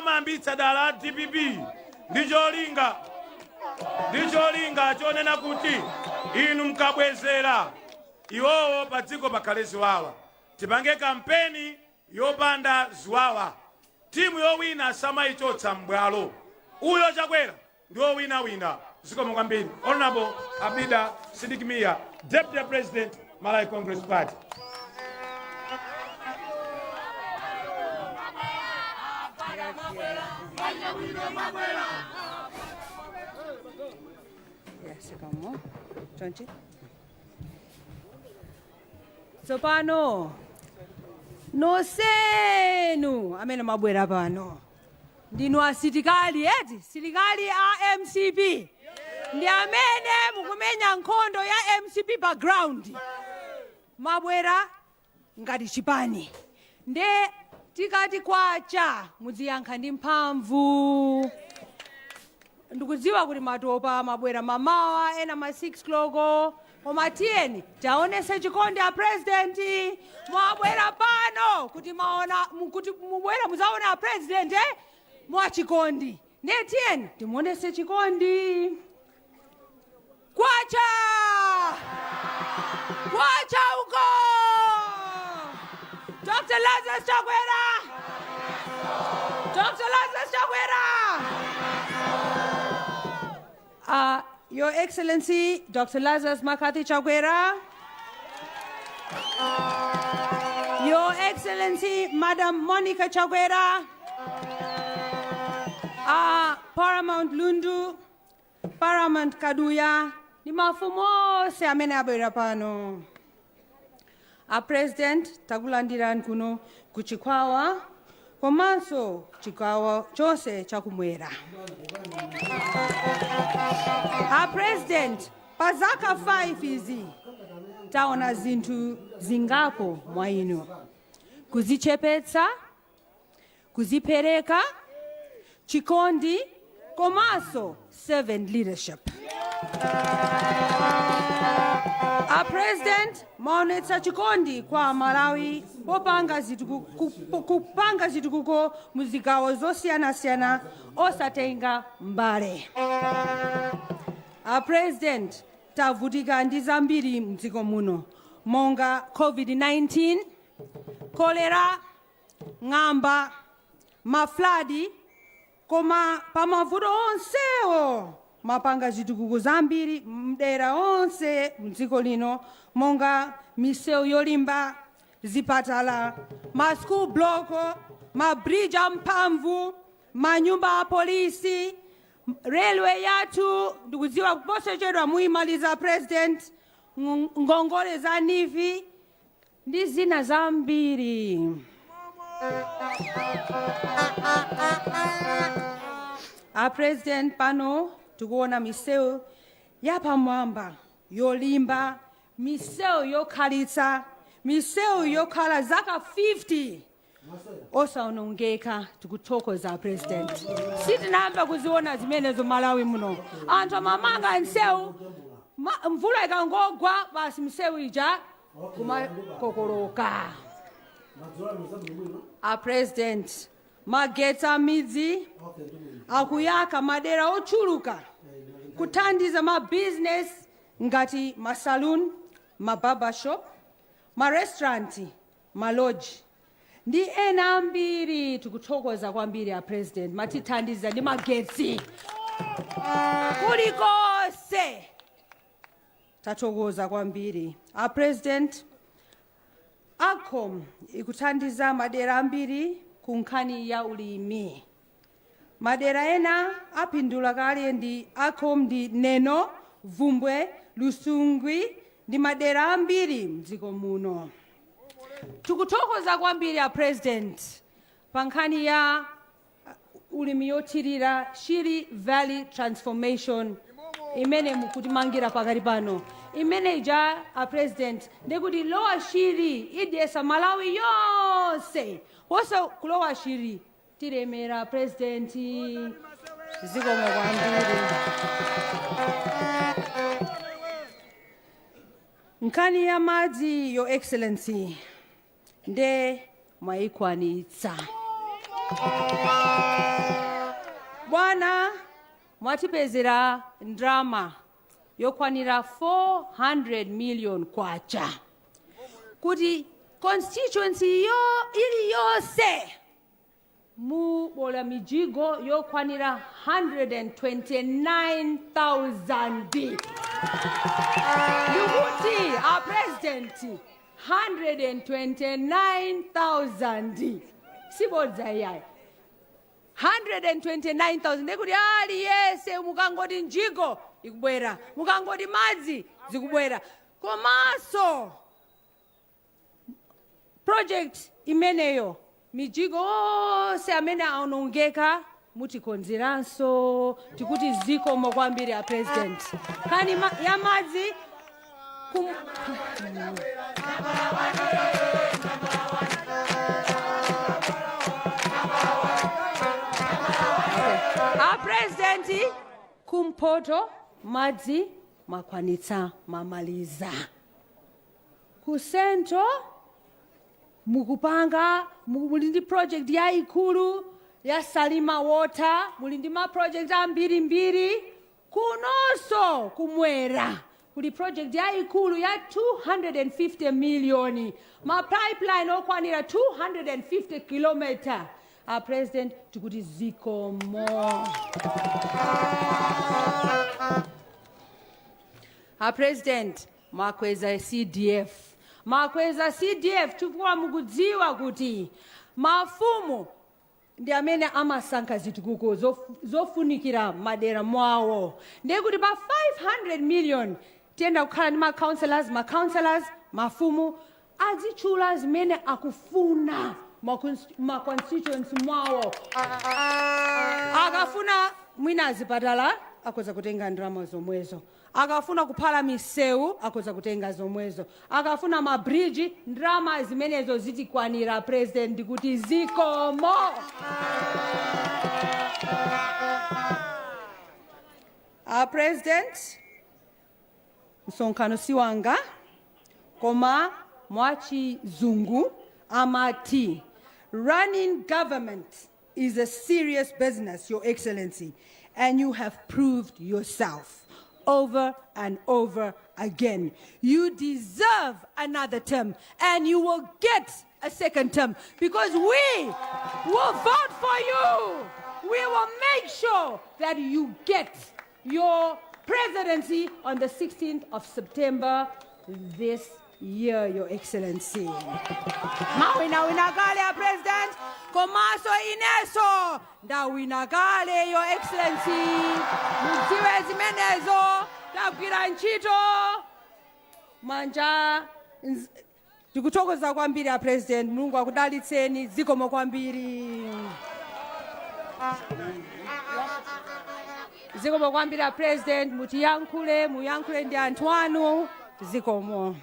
Amayambitsa dala a DPP ndi cholinga chonena kuti inu mkabwezera iwowo, pa dziko pakhale ziwawa. Tipange kampeni yopanda ziwawa. Timu yowina samayichotsa m'bwalo. Uyo Chakwera ndi wowinawina. Zikomo kwambiri. Honorable Abida Sidik Mia, Deputy President, Malawi Congress Party. Yes, kamo. Chonchi. Tsopano nonsenu amene mwabwera pano ndinu asilikali, eti? Silikali a MCP ndi amene mukumenya nkhondo ya MCP pa ground. Mwabwera ngati chipani, nde tikati kwacha mudziyankha ndi mphamvu. Ndikudziwa kuti matopa, mabwera mamawa, ena ma 6 koloko, koma tiyeni taonese chikondi a President. Mwabwera pano kuti maona kuti mubwera muzaona a President, eh? Mwachikondi, ndiye tiyeni timuonese chikondi. Kwacha kwacha uko! Dr Lazarus Chakwera, Dr Lazarus Chakwera! Your Excellency Dr Lazarus McCarthy Chakwera, Your Excellency Madam Monica Chakwera, Paramount Lundu, Paramount Kaduya ndi mafumu onse amene abwera pano, a President, takulandirani kuno ku Chikwawa komanso chigawo chonse chakumwera. A President, pa zaka 5 izi taona zinthu zingapo mwa inu: kuzichepetsa, kuzipereka, chikondi komanso servant leadership. A President, maonetsa chikondi kwa Malawi popanga kupanga zitukuko muzigawo zosiyanasiyana osatenga mbale. A President, tavutika ndi zambiri mdziko muno monga COVID-19, kolera, ng'amba, ma flood, koma pamavuto onsewo mapanga zitukuko zambiri mdera onse mdziko lino monga misewu yolimba, zipatala, ma school block, ma bridge amphamvu, manyumba a polisi, railway yathu ndikudziwa posachedwa muyimaliza, President, ngongole za NEEF ndi zina zambiri. A President, pano tikuona misewu yapamwamba yolimba, misewu yokhalitsa, misewu yokhala zaka 50 osaonongeka. Tikuthokoza, President. Sitinayamba kuziona zimenezo Malawi muno. Anthu amamanga msewu, mvula ikangogwa basi msewu ija kumakokoloka. A President, magetsi amidzi akuyaka madera ochuluka kuthandiza ma business ngati ma saloon, ma barber shop, ma restaurant, ma lodge ndi ena ambiri. Tikuthokoza kwambiri, a President, matithandiza ndi magetsi kulikonse. Tathokoza kwambiri, a President. AGCOM ikuthandiza madera ambiri ku nkhani ya ulimi. Madera ena apindula kale ndi AGCOM ndi Neno, Bvumbwe, Lusungwi ndi madera ambiri mdziko muno. Tikuthokoza kwambiri, a President, pa nkhani ya ulimi yothirira, Shire Valley Transformation imene mukutimangira pakati pano. Imene ija, a President, ndikuti Lower Shire idyesa Malawi yonse wonse. Ku Lower Shire tilemera, President. Zikomo kwambiri. Nkhani ya madzi, Your Excellency, nde mwayikwanitsa. Mwatipezera ndalama yokwanira 400 million kwacha kuti constituency yo iliyonse mubola mijigo yokwanira 129,000. Ndikuti a President, 129,000 sibodza iyayi, 129,000, ndekuti aliyense mukangoti mjigo ikubwera, mukangoti madzi zikubwera. Komanso project imeneyo, mijigo onse amene aonongeka mutikonzeranso. Tikuti zikomo kwambiri a President. Nkhani ya madzi A President, kumpoto madzi makwanitsa mamaliza, ku Central mukupanga, muli ndi project yayikulu ya Salima Water, muli ndi ma project ambirimbiri. Kunonso kumwera kuli project yayikulu ya 250 million, ma pipeline okwanira 250 kilometer. A President, tikuti zikomo. A President, makweza CDF, makweza CDF chifukwa mukudziwa kuti mafumu ndi amene amasankha zitukuko zofunikira madera mwawo. Ndiye kuti pa 500 million tiyenda kukhala ndi ma councillors, mafumu azitchula zimene akufuna ma constituency mwawo. Akafuna mwina azipatala, akhoza kutenga ndalama zomwezo. Akafuna kuphala misewu, akhoza kutenga zomwezo. Akafuna mabridge, ndalama zimenezo zitikwanira. President, kuti zikomo. A President, msonkhano si wanga, koma mwachizungu amati running government is a serious business, Your Excellency, and you have proved yourself over and over again. You deserve another term, and you will get a second term because we will vote for you. We will make sure that you get your presidency on the 16th of September this year, Your Excellency. Mawina wina kale a President, komanso ineso ndawina kale, Your Excellency. Mudziwe zimenezo, tagwira ntchito manja. Ndikuthokoza kwambiri a President, Mulungu akudalitseni. Zikomo kwambiri, zikomo kwambiri a President. Mutiyankhule, muyankhule ndi anthu anu. Zikomo.